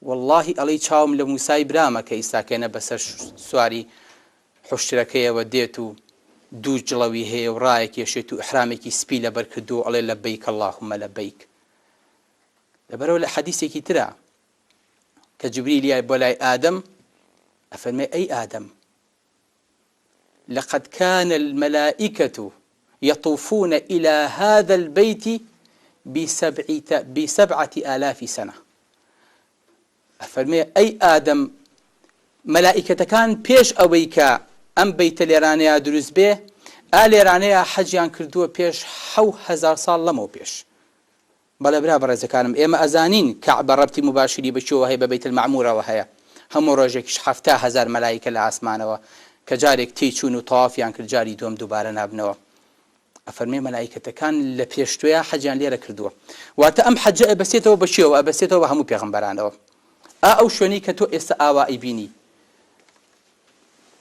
وەڵڵاهی ئەڵێی چاوم لە موسای برامە کە ئیستاکێنە بەسەر سواری حوشترەکەیەوە دێت و دوو جڵەوی هەیە و ڕایەکێشێت و ئیحرامێکی سپی لەبەر کردووە و ئەڵێ لەبەیک اللهم لەبەیک. لەبەرئەوە لە حەدیسێکی ترا کە جبریل یای بۆ لای ئادەم ئەفەرمێ ئەی ئادەم لقد كان الملائكة يطوفون إلى هذا البيت بسبعة آلاف سنة ئەفەرمێ ئەی ئادەم مەلائیکەتەکان پێش ئەوەی کە ئەم بەیتە لێرانەیا دروست بێ ئا لێرانەیا حەجیان کردووە پێش 7000 ساڵ لەمەو پێش. بەڵێ برا بەڕێزەکانم ئێمە ئەزانین کەعبە ڕەبتی موباشری بە کوێوە هەیە بە بەیت المەعمورەوە هەیە هەموو ڕۆژێکیش 70,000 مەلائیکە لە ئاسمانەوە کە جارێک تێی چوون و تەوافیان کرد جاری دووەم دووبارە نابنەوە ئەفەرمێ مەلائیکەتەکان لە پێش تۆیا حەجیان لێرە کردووە واتە ئەم حەجە ئەبەستێتەوە بە کوێوە ئەبەستێتەوە بە هەموو پێغەمبەرانەوە ئا ئەو شوێنەی کە تۆ ئێستا ئاوا ئەیبینی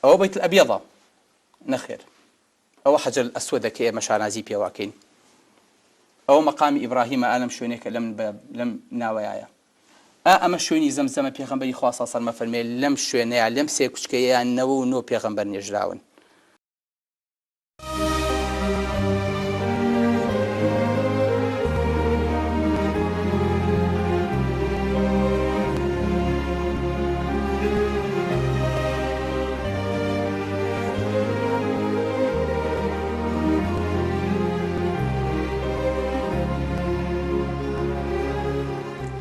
ئەوە بەیت الئەبیەضە نەخێر ئەوە حەجەر الئەسوەدە کە ئێمە شانازی پێوە ئەکەین. ئەوە مەقامی ئیبراهیمە ئا لەم شوێنەی کە لەم لەم ناوەیایە. ئا ئەمە شوێنی زەمزەمە پێغەمبەری خوا صلی اللە علیە و سلم ئەفەرموێ لەم شوێنەیا لەم سێ کوچکەیەیا 99 پێغەمبەر نێژراون.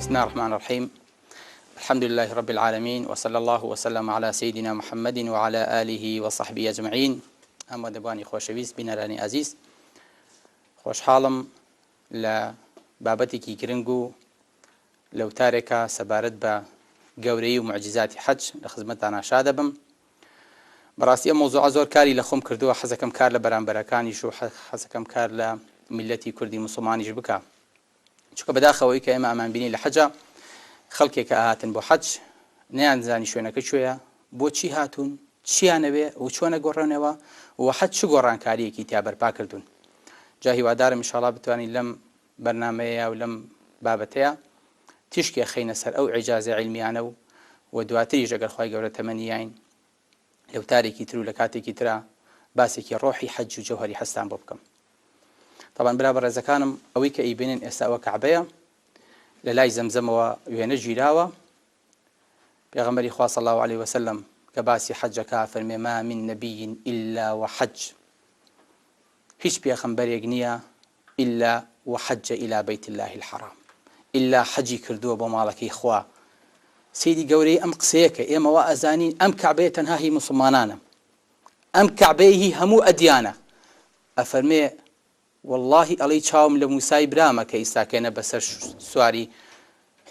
بسم الله الرحمن الرحيم الحمد لله رب العالمين وصلى الله وسلم على سيدنا محمد وعلى آله وصحبه أجمعين ئامادەبوانی خۆشەویست بینەرانی ئازیز خۆشحاڵم لە بابەتێکی گرنگ و لە وتارێکا سەبارەت بە گەورەیی و موعجیزاتی حەج لە خزمەتتانا شا دەبم. بەڕاستی ئەم مەوزوعە زۆر کاری لە خۆم کردووە، حەزەکەم کار لە بەرامبەرەکانیش و حەزەکەم کار لە میللەتی کوردی موسڵمانیش بکا. چونکە بەداخەوە ئەوی کە ئێمە ئەمانبینی لە حەجا خەڵکێک کە ئەهاتن بۆ حەج نەیانزانی شوێنەکە کوێیە، بۆچی هاتوون، چیانەوێ و چۆن ئەگۆڕێنەوە و حەج چ گۆڕانکارییەکی تیا بەرپا کردوون. جا هیوادارم ئینشاڵا بتوانین لەم بەرنامەیەیا و لەم بابەتەیا تیشکی ئەخەینە سەر ئەو ئیعجازە عیلمیانە و و دواتریش ئەگەر خوای گەورە تەمەنی یاین لە وتارێکی تر و لە کاتێکی ترا باسێکی ڕۆحی حەج و جەوهەری حەجتان بۆ بکەم. تەبعەن برا بەڕێزەکانم ئەوەی کە ئەیبینن ئێستا ئەوە کەعبەیە لە لای زەمزەمەوە وێنە گیراوە. پێغەمبەری خوا صلی اللە علیه وسلم کە باسی حەجەکە فەرمێ ما من نبی الا وحج هیچ پێخەمبەرێک نییە الا وحج الی بیت اللە الحرام الا حەجی کردووە بۆ ماڵەکەی خوا سەیری گەورەی ئەم قسەیە کە ئێمە وا ئەزانین ئەم کەعبەیە تەنها هی موسڵمانانە ئەم کەعبەیە هی هەموو ئەدیانە ئەفەرمێ وەڵڵاهی ئەڵێی چاوم لە موسای برامە کە ئیستاکێنە بەسەر سواری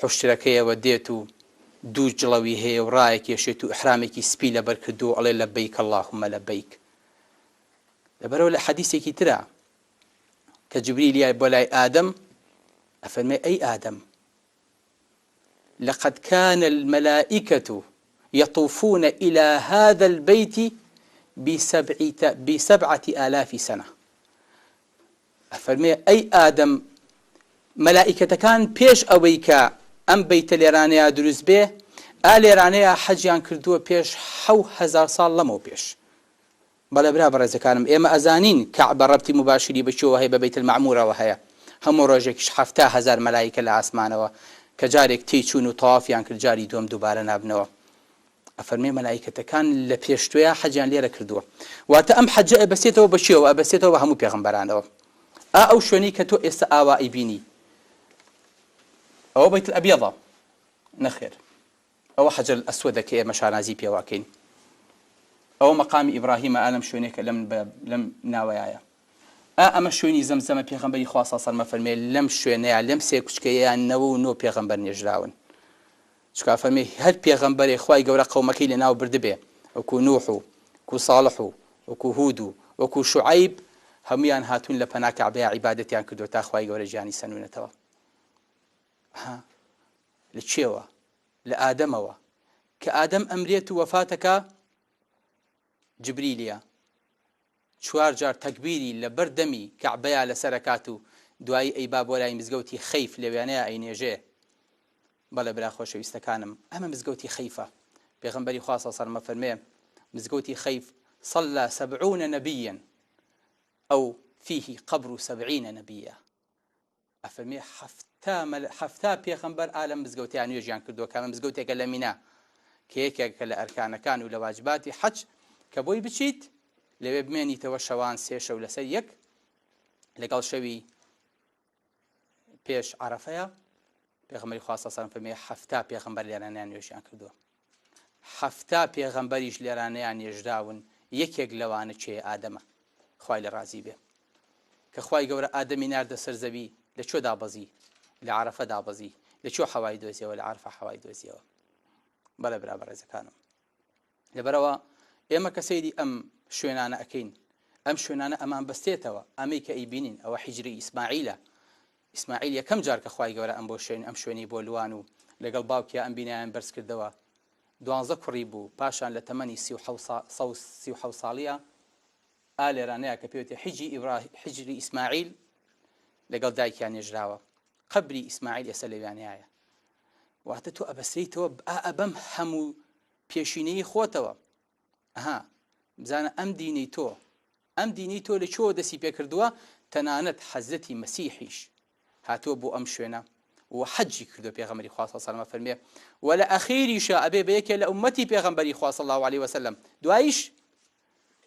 حوشترەکەیەوە دێت و دوو جڵەوی هەیە و ڕایەکێشێت و ئیحرامێکی سپی لەبەر کردووە و ئەڵێ لەبەیک اللهم لەبەیک لەبەرئەوە لە حەدیسێکی ترا کە جبریل یای بۆ لای ئادەم ئەفەرمێ ئەی ئادەم لقد كان الملائكة يطوفون إلى هذا البيت بسبعة آلاف سنة ئەفەرمێ ئەی ئادەم مەلائیکەتەکان پێش ئەوەی کە ئەم بەیتە لێرانەیا دروست بێ ئا لێرانەیا حەجیان کردووە پێش 7000 ساڵ لەمەو پێش. بەڵێ برا بەڕێزەکانم ئێمە ئەزانین کەعبە ڕەبتی موباشری بە کوێوە هەیە بە بەیت المەعمورەوە هەیە هەموو ڕۆژێکیش 70,000 مەلائیکە لە ئاسمانەوە کە جارێک تێی چوون و تەوافیان کرد جاری دووەم دووبارە نابنەوە ئەفەرمێ مەلائیکەتەکان لە پێش تۆیا حەجیان لێرە کردووە واتە ئەم حەجە ئەبەستێتەوە بە کوێوە ئەبەستێتەوە بە هەموو پێغەمبەرانەوە ئا ئەو شوێنەی کە تۆ ئێستا ئاوا ئەیبینی ئەوە بەیت الئەبیەضە نەخێر ئەوە حەجەر الئەسوەدە کە ئێمە شانازی پێوە ئەکەین. ئەوە مەقامی ئیبراهیمە ئا لەم شوێنەی کە لەم لەم ناوەیایە. ئا ئەمە شوێنی زەمزەمە پێغەمبەری خوا صلی اللە علیە و سلم ئەفەرمێ لەم شوێنەیا لەم سێ کوچکەیەیا 99 پێغەمبەر نێژراون. چونکە ئەفەرمێ هەر پێغەمبەرێ خوای گەورە قەومەکەی لەناو بردبێ وەکو نوح و وەکو صالح و وەکو هود و وەکو شوعەیب هەموویان هاتوون لە پەنا کەعبەیا عیبادەتیان کردووە تا خوای گەورە گیانی سەنوونەتەوە. ها لە کێوە؟ لە ئادەمەوە. کە ئادەم ئەمرێت و وەفاتەکا جبریلیە چوار جار تەکبیری لە بەر دەمی کەعبەیا لەسەر ئەکات و دوایی ئەیبا بۆ لای مزگەوتی خەیف لەوێنەیا ئەینێژێ. بەڵێ برا خۆشەویستەکانم ئەمە مزگەوتی خەیفە پێغەمبەری خوا صلی الله علیه و فەرمێ مزگەوتی خەیف صلى سبعون نبيا أو فيه قبر سبعين نبيا ئەفەرمێ حەفتا مەل حەفتا پێغەمبەر ئا لەم مزگەوتەیا نوێژیان کردووە کە ئەمە مزگەوتێکە لە مینا کە یەکێکە لە ئەرکانەکان و لە واجباتی حەج کە بۆی بچیت لەوێ بمێنیتەوە شەوان سێ شەو لەسەر یەک لەگەڵ شەوی پێش عەرەفەیە پێغەمبەری خوا صلی الله علیه و سلم فەرمی حەفتا پێغەمبەر لێرانیان نوێژیان کردووە حەفتا پێغەمبەریش لێرانەیان نێژراون یەکێک لەوانە کێ ئادەمە خوای لە ڕازی بێ کە خوای گەورە ئادەمی ناردە سەر زەوی لە کوێ دابەزی؟ لە عەرەفە دابەزی لە کوێ حەوای دۆزیەوە؟ لە عەرەفە حەوای دۆزیەوە. بەڵێ برا بەڕێزەکانم لەبەرەوە ئێمە کە سەیری ئەم شوێنانە ئەکەین ئەم شوێنانە ئەمان بەستێتەوە ئەمەی کە ئەیبینین ئەوە حیجری ئیسماعیلە ئیسماعیل یەکەم جار کە خوای گەورە ئەم بۆ شوێن ئەم شوێنی بۆ لوان و لەگەڵ باوکیا ئەم بینایان بەرز کردەوە دوانزە کوڕی بوو پاشان لە تەمەنی 37 ساڵیە ئا لێرانەیە کە پێوتێ حیجی ئیبراهیم حیجری ئیسماعیل لەگەڵ دایکیان نێژراوە قەبری ئیسماعیل ئێستا لەویانەیە واتە تۆ ئەبەسریتەوە ئا ئەبەم هەموو پێشینەی خۆتەوە ئەها بزانە ئەم دینەی تۆ ئەم دینەی تۆ لە کوێوە دەسی پێکردووە تەنانەت حەزرەتی مەسیحیش هاتووە بۆ ئەم شوێنە و حەجی کردو پێغەمبەری خوا صلی الله علیه و فەرمێ و لە ئەخیریشا ئەبێ بە یەکێ لە ئومەتی پێغەمبەری خوا صلی الله علیه وسلم دوایش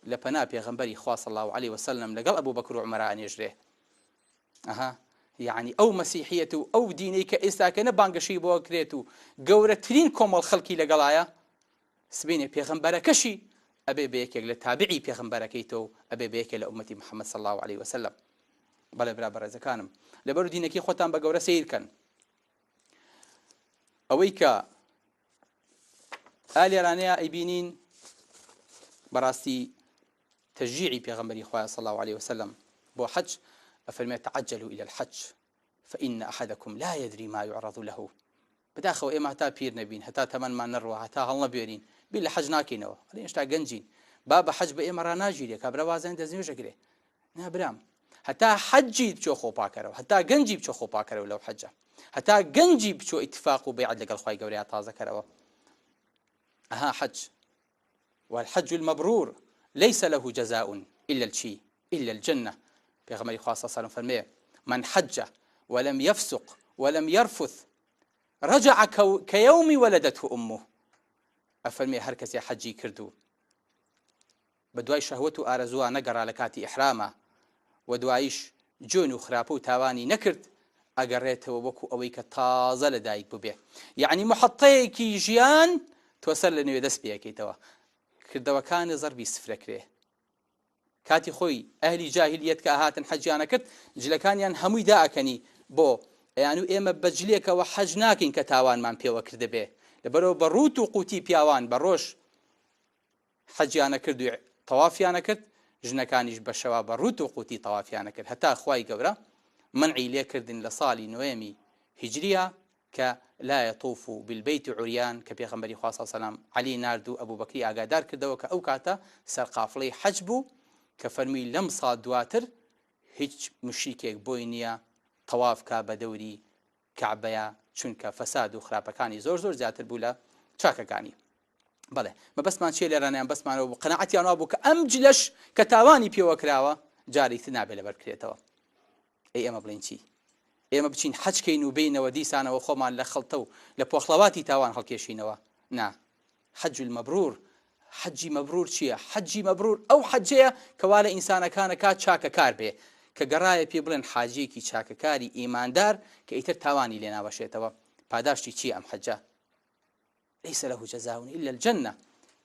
لە پەنا پێغەمبەری خوا صلی اللە علیە وسلم لەگەڵ ئەبوبەکر و عومەرا ئەنێژرێ. ئەها یەعنی ئەو مەسیحیەت و ئەو دینەی کە ئێستاکە نە بانگەشەی بۆ ئەکرێت و گەورەترین کۆمەڵ خەڵکی لەگەڵایە سبینێ پێغەمبەرەکەشی ئەبێ بە یەکێک لە تابعی پێغەمبەرەکەی تۆ و ئەبێ بە یەکێک لە ئومەتی محەممەد صلی الله علیه وسلم. بەڵێ برا بەڕێزەکانم لەبەر دینەکەی خۆتان بە گەورە سەیر کەن. ئەوەی کە ئا لێرانەیە ئەیبینین بەڕاستی تەشجیعی پێغەمبەری خوایە صلی الله علیه وسلم بۆ حەج ئەفەرمێ تعجلوا الى الحج فإن أحدكم لا يدري ما يعرض له بەداخەوە ئێمە هەتا پیر نەبین هەتا تەمەنمان نەڕوە هەتا هەڵنەبێرین بیر لە حەج ناکەینەوە ئەڵێ هێشتا گەنجین با بە حەج بە ئێمە ڕاناگیرێ کابرا وازیان دەستنوێژەگرێ نا برام هەتا حەجی بچۆ خۆ پاکەرەوە هەتا گەنجی بچۆ خۆ پاکەرەوە لەو حەجە هەتا گەنجی بچۆ ئیتفاق و بەیعەت لەگەڵ خوای گەورەیا تازەکەرەوە ئەها حەج والحج المبرور ليس له جزاء إلا الشي إلا الجنة پێغەمبەری خوا صلی الله علیه و فەرمێ من حج ولم يفسق ولم يرفث رجع كيوم ولدته أمه ئەفەرمێ هەر کەسێ حەجی کرد و بەدوای شەهوەت و ئارەزووا نەگەڕا لە کاتی ئیحراما و دواییش جوێن و خراپە و تاوانی نەکرد ئەگەڕێتەوە وەکو ئەوەی کە تازە لە دایک بوبێ یەعنی محەتەیەکی ژیان تۆ سەر لە نوێ دەست پێ ئەکەیتەوە کردەوەکانت زەربی سفرەکرێ کاتی خۆی ئەهلی جاهلیەت کە ئەهاتن حەجیان ئەکرد جلەکانیان هەمووی دائەکەنی بۆ ئەیانو ئێمە بە جلێکەوە حەج ناکەین کە تاوانمان پێوە کردبێ لەبەرەوە بە ڕووت و قوتی پیاوان بە ڕۆژ حەجیان ئەکرد و تەوافیان ئەکرد، ژنەکانیش بە شەوا بە ڕووت و قووتی تەوافیان ئەکرد هەتا خوای گەورە مەنعی لێ کردن لە ساڵی نۆیەمی هیجریە کە لا یطوف بالبیت عریان کە پێغەمبەری خوا صلی سلام عەلی نارد و ئەبوبەکری ئاگادار کردەوە کە ئەو کاتە سەرقافڵەی حەج بوو کە فەرمووی لەم ساڵ دواتر هیچ موشریکێک بۆی نییە تەواف کا بە دەوری کەعبەیا چونکە فەساد و خراپەکانی زۆر زۆر زیاتر بوو لە چاکەکانی. بەڵێ مەبەستمان چیە لێرانە یان بەسمانەوە بوو قەناعەتیان وا بوو کە ئەم جلەش کە تاوانی پێوە کراوە جارێکی تر نابێ لەبەر بکرێتەوە ئەی ئێمە بڵێین چی ئێمە بچین حەج کەین و بینەوە دیسانەوە خۆمان لە خڵتە و لە پۆخڵەواتی تاوان هەڵکێشینەوە نا حەج المەبرور حەجی مەبرور چییە؟ حەجی مەبرور ئەو حەجەیە کەوا لە ئینسانەکانە کا چاکەکار بێ کە گەڕایە پێ بڵێن حاجیەکی چاکەکاری ئیماندار کە ئیتر تاوانی لێ ناوەشێتەوە پاداشتی چییە ئەم حەجە ليس له جزاء الا الجنە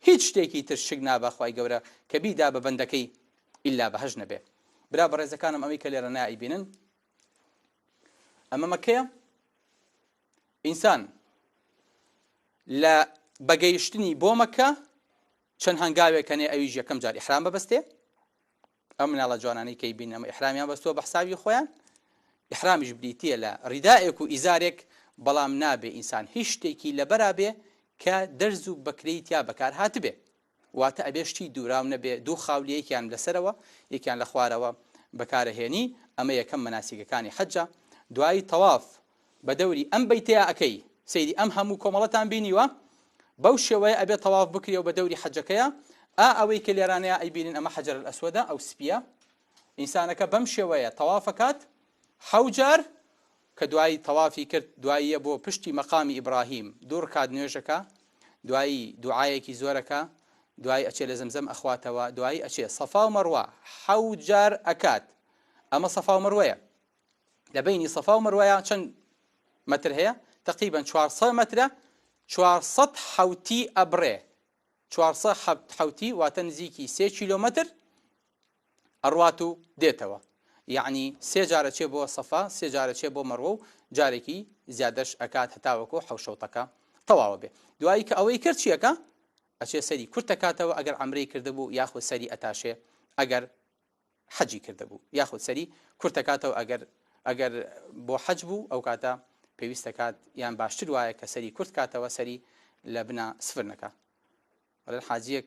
هیچ شتێکی تر شک نابا خوای گەورە کە بیدا بە بەندەکەی ئیلا بەهەشت نەبێ برا بەڕێزەکانم ئەمەی کە لێرە نایبینن ئەمە مەکەیە ئینسان لە بەگەیشتنی بۆ مەکە چەند هەنگاوێک هەنێ ئەویش یەکەم جار ئیحرام بەبەستێ ئەم مناڵە جوانانەی کەی بین ئەمە ئیحرامیان بەستووە بە حسابی خۆیان ئیحرامیش بریتییە لە ڕیدائێک و ئیزارێک بەڵام نابێ ئینسان هیچ شتێکی لەبەرا بێ کە دەرز و بەکرەی تیا بەکار هاتبێ واتە ئەبێ شتی دووراو نەبێ دوو خاولی یەکیان لەسەرەوە یەکیان لە خوارەوە بەکارەهێنی ئەمە یەکەم مەناسیکەکانی حەجە دوایی تەواف بە دەوری ئەم بەیتەیا ئەکەی. سەیری ئەم هەموو کۆمەڵەتان بینیوە؟ بەو شێوەیە ئەبێ تەواف بکرێ و بە دەوری حەجەکەیە. ئا ئەوەی کە لێرانەیە ئەیبینن ئەمە حەجەر الئەسوەدە، ئەو سپییە. ئینسانەکە بەم شێوەیە تەواف ئەکات حەو جار، کە دوایی تەوافی کرد دواییە بۆ پشتی مەقامی ئیبراهیم دوو ڕکات نوێژەکا، دوایی دوعایەکی زۆرەکا، دوایی ئەچێ لە زەمزەم ئەخواتەوە، دوایی ئەچێ سەفا و مەڕوە حەو جار ئەکات. ئەمە سەفا و مەروەیە. لە بەینی سەفا و مەروەیا چەند مەتر هەیە؟ تەقریبەن 400 مەترە، 400 حەوتی ئەبڕێ، 400 حەوتی واتە نزیکی 3 کیلۆمەتر ئەڕوات و دێتەوە، یەعنی سێ جار ئەچێ بۆ سەفا، سێ جار ئەچێ بۆ مەروە و جارێکی زیادەش ئەکات هەتاوەکو حەو شەوتەکە تەواوە بێ. دوایی کە ئەوەی کرد چی ئەکا؟ ئەچێ سەری کورت ئەکاتەوە ئەگەر عەمرەی کردبوو، یاخود سەری ئەتاشێ ئەگەر حەجی کردبوو، یاخود سەری کورت ئەکاتەوە ئەگەر ئەگەر بۆ حەج بوو، ئەو کاتە پێویست ئەکات یان باشتر وایە کە سەری کورت کاتەوە سەری لە بنا سفر نەکا. ئەڵێن حاجیەک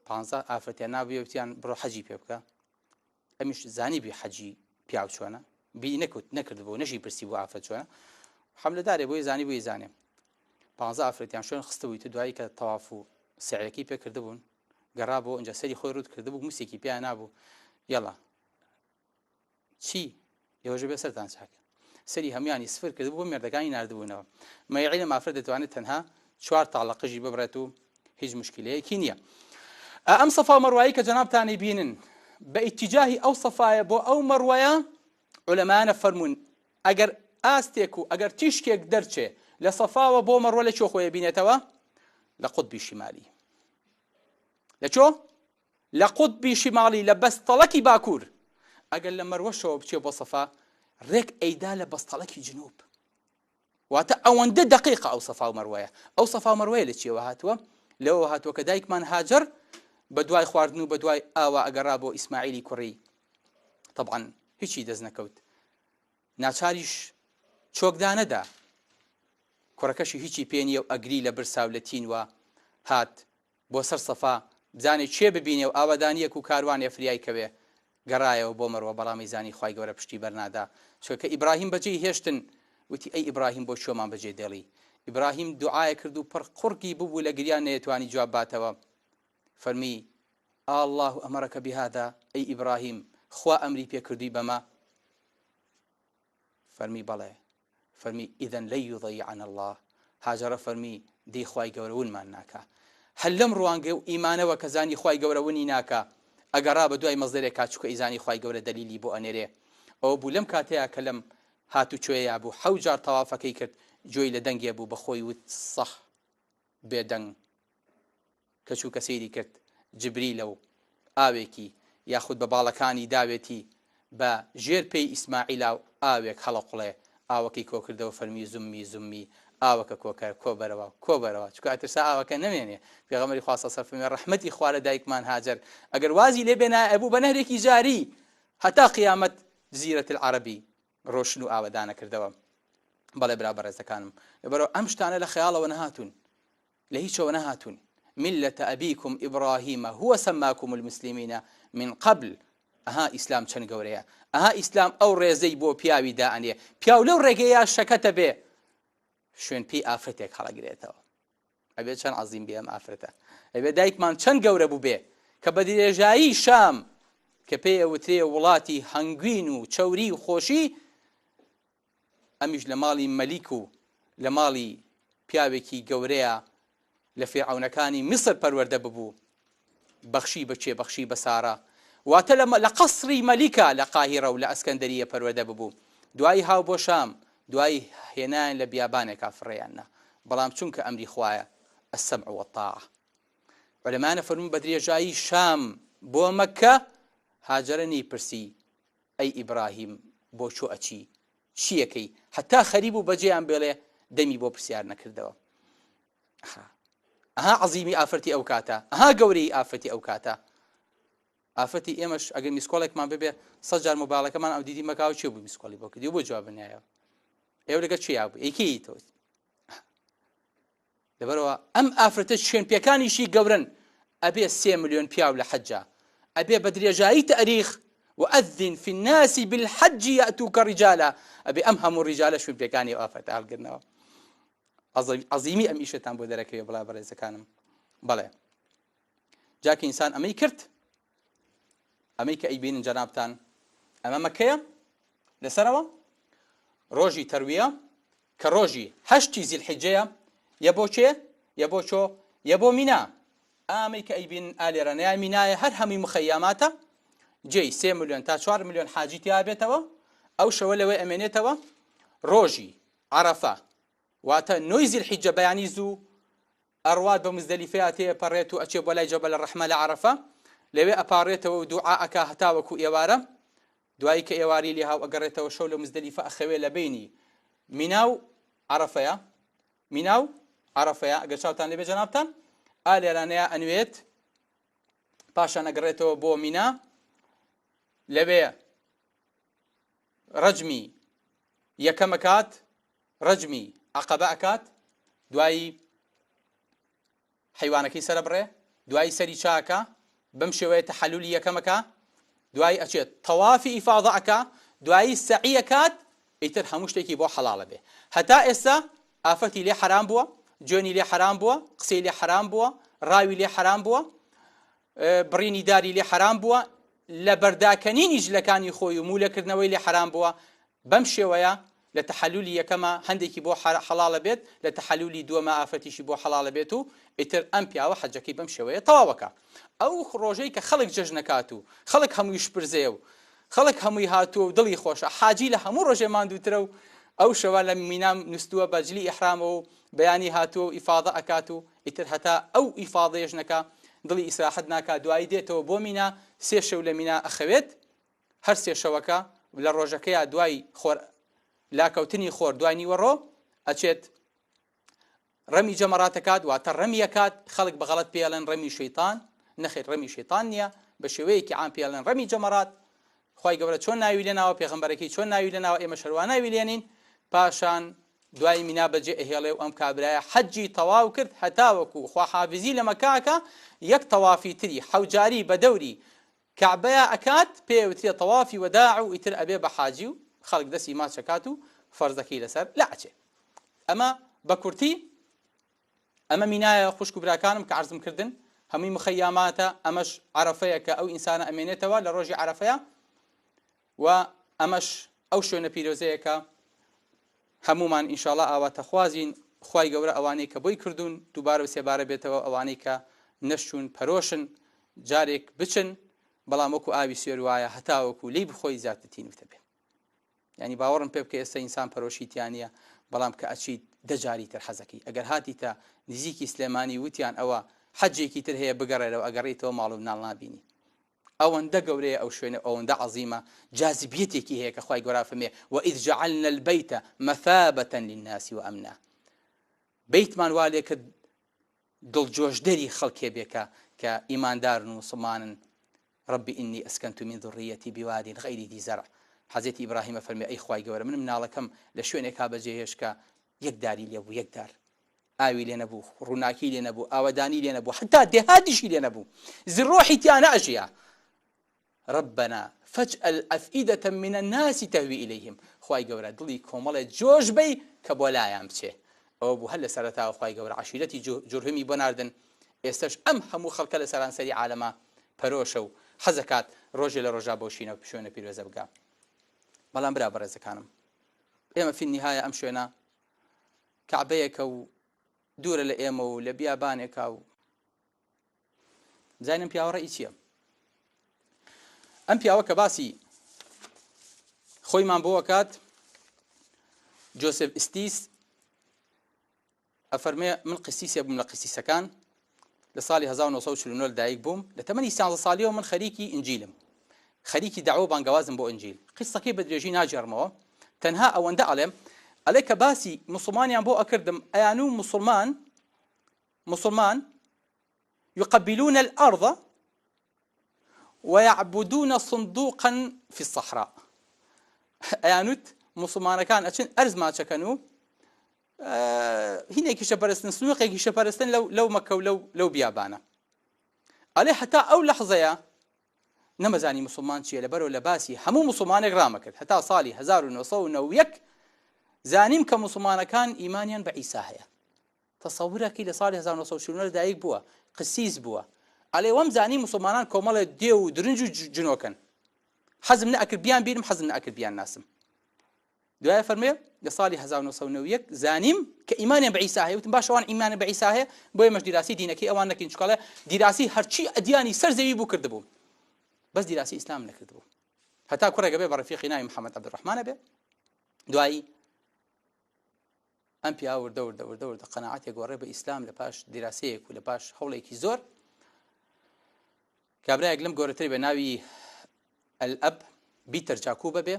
پانزە ئافرەتیان نابوویە وتیان بڕۆ حەجی پێ بکە ئەمیش زانی بی حەجی پیاو چۆنە بیری نەکوت نەکردبوو نەشی پرسی بۆ ئافرەت چۆنە حەملەدارێ بۆی زانی بۆی زانێ پانزە ئافرەتیان شوێن خستبووی تو دوایی کە تەواف و سعرەکەی پێ کردبوون گەڕا بۆ ئینجا سەری خۆی ڕوت کردبوو موسێکی پێیان نابوو یەڵا چی؟ ئێوەش بێ سەرتان چاک. سەری هەموویانی سفر کردبوو بۆ مێردەکانی ناردبوونەوە. مەیعیلم ئافرەت دەتوانێت تەنها چوار تاڵە قژی ببڕێت و هیچ مشکلەیەکی نییە. ئەم سەفا و مەڕوایی کە جەنابتانی بینن بە ئیتیجاهی ئەو سەفایە بۆ ئەو مەڕوەیە عولەمایانە فەرموون ئەگەر ئاستێک و ئەگەر تیشکێک دەرچێ لە سەفاوە بۆ مەڕوە لە کوێ خۆی بینێتەوە؟ لە قوتبی شیمالی. لە کوێ؟ لە قوتبی شیماڵی لە بەستەڵەکی باکوور، ئەگەر لە مەروەشەوە بچێ بۆ سەفا ڕێک ئەیدا لە بەستەڵەکی جنوب. واتە ئەوەندە دەقیقە ئەو سەفا و مەروەیە. ئەو سەفا و مەروەیە لە چیەوە هاتووە؟ لەوەوە هاتووە کە دایکمان هاجەر بە دوای خواردن و بە دوای ئاوا ئەگەڕا بۆ ئیسماعیلی کوڕی، تەبعەن هیچی دەست نەکەوت، ناچاریش چۆک دانەدا، کوڕەکەشی هیچی پێ نییە و ئەگری لە برسا و لە تینوە هات بۆ سەر سەفا بزانێ کێ ببینێ و ئاوەدانیەک و کاروانێ فریای کەوێ، گەڕایەوە بۆ مەروە بەڵام ئەیزانی خوای گەورە پشتی بەرنادا، چونکە کە ئیبراهیم بەجێی هێشتن وتی ئەی ئیبراهیم بۆ کوێمان بەجێ دێڵی؟ ئیبراهیم دوعای کرد و پڕ قوڕگی ببوو لە گریان نەیەتوانی جواب باتەوە فەرمی، آللە امرک بهذا، ئەی ئیبراهیم خوا ئەمری پێ کردووی بەمە؟ فەرمی بەڵێ، فەرمی اذا لن یضیعنا اللە، هاجەرە فەرمی دەی خوای گەورە ونمان ناکا. هەر لەم ڕوانگە و ئیمانەوە کە زانی خوای گەورە ونی ناکا ئەگەڕا بە دوای مەزدەرێکا چونکە ئەیزانی خوای گەورە دەلیلی بۆ ئەنێرێ. ئەوە بوو لەم کاتەیا کە لەم هاتوچۆیەیا بوو حەو جار تەوافەکەی کرد گوێی لە دەنگێ بوو بە خۆی وت صە بێدەنگ. کە چوو کە سەیری کرد جبریلە و ئاوێکی یاخود بە باڵەکانی داوێتی بە ژێر پێی ئیسماعیلا و ئاوێک هەڵەقوڵێ ئاوەکەی کۆکردەوە فەرمی زمی زمی ئاوەکە کۆکە کۆبەرەوە کۆبەرەوە چونکە ئەترسا ئاوەکە نەمێنێ پێغەمبەری خوا صلی اللە فەرمی ڕەحمەتی خوا لە دایکمان هاجەر ئەگەر وازی لێ بێنایە ئەبوو بە نەهرێکی جاری هەتا قیامەت جزیرە العربی ڕۆشن و ئاوەدانە کردەوە بەڵێ برا بەڕێزەکانم لەبەرەوە ئەم شتانە لە خەیاڵەوە نەهاتوون لە هیچەوە نەهاتوون، ملە ابیکم ابراهیم هو سماکم المسلمین من قبل، ئەها ئیسلام چەند گەورەیە، ئەها ئیسلام ئەو ڕێزەی بۆ پیاوی دائەنێ، پیاو لەو ڕێگەیە شەکەتە بێ شوێن پێی ئافرەتێک هەڵەگرێتەوە. ئەبێ چەند عەزیم بێ ئەم ئافرەتە، ئەبێ دایکمان چەند گەورە بووبێ کە بە درێژایی شام کە پێی ئەوترێ وڵاتی هەنگوین و چەوری و خۆشی، ئەمیش لە ماڵی مەلیک و لە ماڵی پیاوێکی گەورەیا لە فیرعەونەکانی میسر پەروەردە ببوو، بەخشی بە کێ؟ بەخشی بە سارا، واتە لە لە قەسری مەلیکا لە قاهیرە و لە ئەسکەندەرییە پەروەردە ببوو، دوایی هاو بۆ شام، دوایی هێنایان لە بیابانێکا فڕێیان نا، بەڵام چونکە ئەمری خوایە، السمع والطاعە. عولەمایان ئەفەرموون بە درێژایی شام بۆ مەککە، هاجەرە نەیپرسی ئەی ئیبراهیم بۆ کوێ ئەچی چیەکەی هەتا خەریبوو بەجێیان بێڵێ دەمی بۆ پرسیار نەکردەوە ئەها ئەها عەزیمی ئافرەتی ئەو کاتە ئەها گەورەی ئافرەتی ئەو کاتە ئافرەتی ئێمەش ئەگەر میسکۆڵێکمان ببێ سە جار مۆبایلەکەمان ئەو دیدی مەکاوە چێ بوو میسکۆڵی بۆ کردی و بۆ جواب نایەوە ئێوە لەگە چیا بوو ئەیکەی تۆ لەبەرئەوە ئەم ئافرەتە شوێن پێکانیشی گەورەن ئەبێ سێ ملیۆن پیاو لە حەجا ئەبێ بە درێژایی تەئریخ وأذن في الناس بالحج يأتوك رجالا ئەبێ ئەم هەموو ڕیجالە شوێن پێکانی ئەو ئافرەتە هەڵگرنەوە. عەزیمی ئەم ئیشەتان بۆ دەرەکەوێ بڵا بەڕێزەکانم. بەڵێ جا کە ئینسان ئەمەی کرد، ئەمەی کە ئەیبینن جەنابتان، ئەمە مەکەیە لەسەرەوە، ڕۆژی تەرویە کە ڕۆژی هەشتی زیلحیجەیە، یە بۆ کێ؟ یە بۆ چۆ؟ یە بۆ مینا. ئامەی کە ئەیبینن ئالێرە نەیا مینایە، هەر هەمووی مخەیاماتە، جێی 3 ملیۆن تا 4 ملیۆن حاجی تیا بێتەوە. ئەو شەوە لەوێ ئەمێنێتەوە. ڕۆژی عەرەفە واتە نۆی زیلحیجە بەیانی زوو ئەڕوات بە موزدەلیفەیا تێئەپەڕێت و ئەچێ بۆ لای جەبەل ڕەحمە لە عەرەفە، لەوێ ئەپاڕێتەوە و دوعا ئەکا هەتاوەکو ئێوارە، دوایی کە ئێوارەی لێ هاو ئەگەڕێتەوە شەو لە موزدەلیفە ئەخەوێ لە بەینی مینا و عەرەفەیا، مینا و عەرەفەیا، ئەگەر چاوتان لێ بێ جەنابتان ئا لێرانەیا ئەنوێت، پاشان ئەگەڕێتەوە بۆ مینا لەوێ ڕەجمی یەکەم ئەکات، ڕەجمی عەقەبە ئەکات، دوایی حەیوانەکەی سەرەبڕێ، دوایی سەری چاکە، بەم شێوەیە تەحەلولی یەکەم ئەکا، دوایی ئەچێت تەوافی ئیفاضە ئەکا، دوایی سەعی ئەکات، ئیتر هەموو شتێکی بۆ حەڵاڵ ئەبێ. هەتا ئێستا ئافرەتی لێ حەرام بووە، جوێنی لێ حەرام بووە، قسەی لێ حەرام بووە، ڕاوی لێ حەرام بووە، بڕینی داری لێ حەرام بووە، لە بەرداکەنینی جلەکانی خۆی و موولەکردنەوەی لێ حەرام بووە، بەم شێوەیە لە تەحەلولی یەکەما هەندێکی بۆ حەڵاڵە بێت، لە تەحەلولی دووەما ئافرەتیشی بۆ حەڵاڵە بێت و ئیتر ئەم پیاوە حەجەکەی بەم شێوەیە تەواوەکا. ئەو ڕۆژەی کە خەڵک جەژنەکات و خەڵک هەمووی شپرزەیە و خەڵک هەمووی هاتووە و دڵی خۆشە، حاجی لە هەموو ڕۆژێ ماندووترە و ئەو شەوە لە مینام نوستووە بە جلی ئیحرامەوە و بەیانی هاتووە و ئیفاضە ئەکات و ئیتر هەتا ئەو ئیفاضەیەش نەکا دڵی ئیسراحەت ناکا، دوایی دێتەوە بۆ مینا، سێ شەو لە مینا ئەخەوێت، هەر سێ شەوەکە لە ڕۆژەکەیا دوای خۆر لاکەوتنی خۆر دوای نیوەڕۆ ئەچێت ڕەمی جەمەڕات ئەکات، واتە ڕەمی ئەکات، خەڵک بە غەڵەت پێی ئەڵێن ڕەمی شەیتان، نەخێر ڕەمی شەیتان نییە، بە شێوەیەکی عام پێی ئەڵێن ڕەمی جەمەڕات، خوای گەورە چۆن ناوی لێناوە، پێغەمبەرەکەی چۆن ناوی لێناوە، ئێمەش هەروا ناوی لێنین، پاشان دوای مینا بەجێ ئەهێڵێ و ئەم کابرایە حەجی تەواو کرد هەتاوەکو خواحافیزی لە مەکە ئەکا، یەک تەوافی تری حەوجاری بە دەوری کەعبەیا ئەکات، پێی ئەوترێ تەوافی وەداع و ئیتر ئەبێ بە حاجی و خەڵک دەستی ماچ ئەکات و فەرزەکەی لەسەر لا ئەچێ. ئەمە بە کورتی ئەمە مینایە خوشک و براکانم کە عەرزم کردن هەمووی مخەیاماتە، ئەمەش عەرەفەیە کە ئەو ئینسانە ئەمێنێتەوە لە ڕۆژی عەرەفەیە و ئەمەش ئەو شوێنە پیرۆزەیە کە هەموومان ئینشاڵا ئاواتەخوازین خوای گەورە ئەوانەی کە بۆی کردوون دووبارە و سێبارە بێتەوە ئەوانەی کە نەشچوون پەرۆشن جارێک بچن بەڵام وەکو ئاوی سوێر وایە هەتاوەکو لێی بخۆی زیاتر تینوتە بێ یعنی باوەڕم پێ بکە ئێستا ئینسان پەرۆشی تیا نییە بەڵام کە ئەچیت دە جاری تر حەزەکەی ئەگەر هاتیتە نزیکی سلێمانی وتیان ئەوە حەجێکی تر هەیە بگەڕێرەوە ئەگەڕیتەوە ماڵ و مناڵ نابینی ئەوەندە گەورەیە ئەو شوێنە ئەوەندە عەزیمە جازبیەتێکی هەیە کە خوای گەورە فەرمێ وإذ جعلنا البیت مثابة للناس وأمنا بەیتمان وا لێ کرد دڵجۆشدەری خەڵکێ بێ کە کە ئیماندارن و موسڵمانن رب إني أسكنت من ذريتي بواد غير ذي زرع حەزرەتی ئیبراهیم ئەفەرمێ ئەی خوای گەورە من مناڵەکەم لە شوێنێکا بەجێهێشت کە یەک داری لێ بوو یەک دار ئاوی لێ نەبوو، ڕووناکی لێ نەبوو، ئاوەدانی لێ نەبوو، حەتا دێهاتیشی لێ نەبوو، زڕۆحی تیا نەئەژیا. ربنا فاجعل افئدە من الناس تهوی الیهم، خوای گەورە دڵی کۆمەڵێ جۆش بەی کە بۆ لایان بچێ. ئەوە بوو هەر لە سەرەتاوە خوای گەورە عەشیرەتی جورهمی بۆ ناردن، ئێستەش ئەم هەموو خەڵکە لە سەرانسەری عالەما پەرۆشە و حەزەکات ڕۆژێ لە ڕۆژا بەو شینە شوێنە پیرۆزە بگا. بەڵام برا بەڕێزەکانم ئێمە فی النهایە ئەم شوێنە کەعبەیەکە و دوورە لە ئێمە و لە بیابانێکا و بزانین ئەم پیاوە ڕێی چییە ئەم پیاوە کە باسی خۆیمان بۆ ئەکات جۆسف ئیستیس ئەفەرمێ من قسیسێ بووم لە قسیسەکان لە ساڵی 1949 لەدایک بووم لە تەمەنی 13 ساڵیەوە من خەریکی ئینجیلم خەریکی دەعوە و بانگەوازم بۆ ئنجیل. قیسسەکەی بە درێژی ناگێڕمەوە، تەنها ئەوەندە ئەڵێم، ئەڵێ کە باسی موسڵمانیان بۆ ئەکردم ئەیانوو موسڵمان موسڵمان یقبلون الارض ویعبدون صندوقا فی الصحراء ئەیانوت موسڵمانەکان ئەچن ئەرز ماچەکەن و هینێکیشە پەرستن سنوقێکیشە پەرستن لەو لەو مەکە و لەو لەو بیابانە ئەڵێ هەتا ئەو لەحزەیە نەمەزانی موسڵمان چیە لەبەرئەوە لە باسی هەموو موسڵمانێک ڕامەکرد هەتا ساڵی 1991 زانیم کە موسڵمانەکان ئیمانیان بە عیسا هەیە. تەسەورەکەی لە ساڵی 1940 لەدایک بووە، قسیس بووە. ئەڵێ وەم زانی موسڵمانان کۆمەڵێ دێو و درنج و جنۆکەن. حەزم نەئەکرد بیان بینم، حەزم نەئەکرد بیان ناسم. دوایە فەرمێ لە ساڵی 1991 زانیم کە ئیمانیان بە عیسا هەیە، وتم باشە ئەوان ئیمانیان بە عیسا هەیە، بۆ ئێمەش دیراسی دینەکەی ئەوان نەکەین، چونکە ئەڵێ دیراسی هەرچی ئەدیانی سەر زەوی بوو کردبووم، بەس دیراسی ئیسلام نەکردبوو. هەتا کوڕێک ئەبێ بە ڕەفیقی ناوی محەممەد عەبدولڕەحمان ئەبێ. دوایی ئەم پیاوە وردە وردە وردە وردە قەناعەتێک گۆڕێ بە ئیسلام لە پاش دیراسەیەک و لە پاش هەوڵێکی زۆر کابرایەک لەم گۆرەتری بە ناوی ئەلئەب بیتەر جاکوبە بێ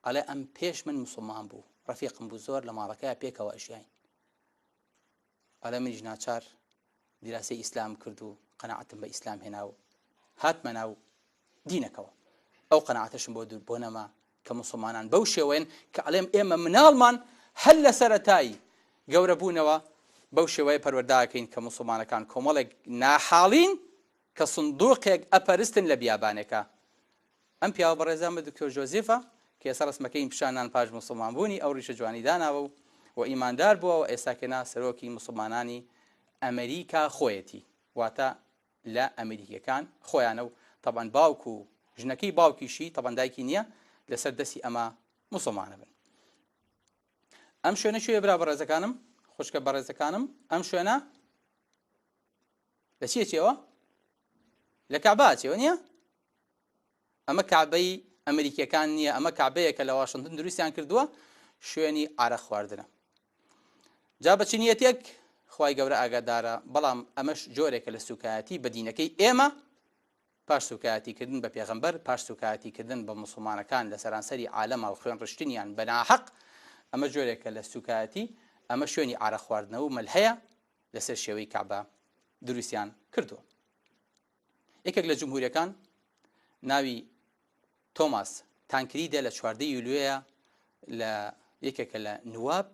ئەڵێ ئەم پێش من مسلمان بوو ڕەفیقم بوو زۆر لە ماڵەکەی پێکەوە ئەژیاین ئەڵێ منیش ناچار دیراسی ئیسلام کرد و قەناعەتم بە ئیسلام هێنا و هاتمە ناو دینەکەوە ئەو قەناعەتەشم بۆ دوور بۆ نەما کە موسڵمانان بەو شێوەیەن کە ئەڵێم ئێمە مناڵمان هەر لە سەرەتای گەورە بوونەوە بەو شێوەیە پەروەرداکەین کە موسڵمانەکان کۆمەڵێک ناحاڵین کە سندوقێک ئەپەرستن لە بیابانێکا. ئەم پیاوە بەڕێزە ئەمە دکتۆر جۆزیفە کە ئێستا ڕەسمەکەیم پیشان نان پاش موسڵمان بوونی ئەو ڕیشە جوانی داناوە و و ئیماندار بووە و ئێستا کە نا سەرۆکی موسڵمانانی ئەمریکا خۆیەتی واتە لە ئەمریکیەکان خۆیانە و تەبعەن باوک و ژنەکەی باوکیشی تەبعەن دایکی نییە لەسەر دەستی ئەمە موسڵمانە بن. ئەم شوێنە کوێیە برا بەڕێزەکانم خوشکە بەڕێزەکانم ئەم شوێنە لە چیە چێوە لە کەعبە چێوە نییە ئەمە کەعبەی ئەمریکیەکان نییە ئەمە کەعبەیە کە لە واشنتن دروستیان کردووە شوێنی عارەق خواردنە جا بە چ نیەتێک خوای گەورە ئاگادارە بەڵام ئەمەش جۆرێکە لە سوکایەتی بە دینەکەی ئێمە پاش سوکایەتی کردن بە پێغەمبەر پاش سوکایەتی کردن بە موسڵمانەکان لە سەرانسەری عالەما و خوێن ڕشتنیان بە ناحەق ئەمە جۆرێکە لە سوکایەتی ئەمە شوێنی عارەق خواردنەوە و مەلهەیە لەسەر شێوەی کەعبە دروستیان کردووە یەکێک لە جمهوریەکان ناوی تۆماس تانکریدە لە 14 یولوێە لە یەکێکە لە نواب.